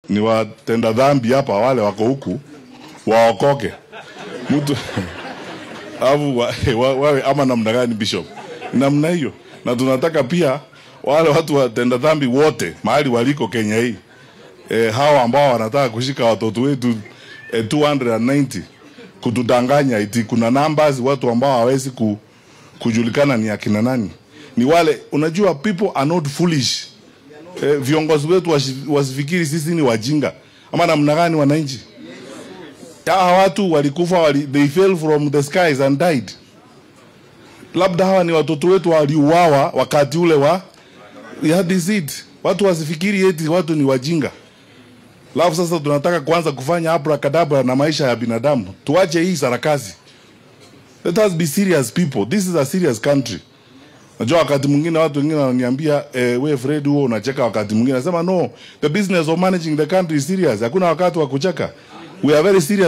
Ni watenda dhambi hapa, wale wako huku waokoke mtu alafu wawe ama namna gani, Bishop? Namna hiyo. Na tunataka pia wale watu watenda dhambi wote mahali waliko Kenya hii, hawa ambao wanataka kushika watoto wetu 290 kutudanganya eti kuna numbers, watu ambao hawawezi kujulikana ni akina nani, ni wale. Unajua, people are not foolish. Viongozi wetu wasifikiri sisi ni wajinga ama namna gani, wananchi? Hawa watu walikufa, they fell from the skies and died. Labda hawa ni watoto wetu waliuawa wakati ule wa, yeah, this it. Watu wasifikiri eti watu ni wajinga. Alafu sasa tunataka kuanza kufanya abracadabra na maisha ya binadamu. Tuache hii sarakasi. Let us be serious people. This is a serious country. Najua wakati mwingine watu wengine wananiambia, "We Fred, huo unacheka wakati mwingine." Nasema, "No, the business of managing the country is serious. Hakuna wakati wa kucheka. We are very serious."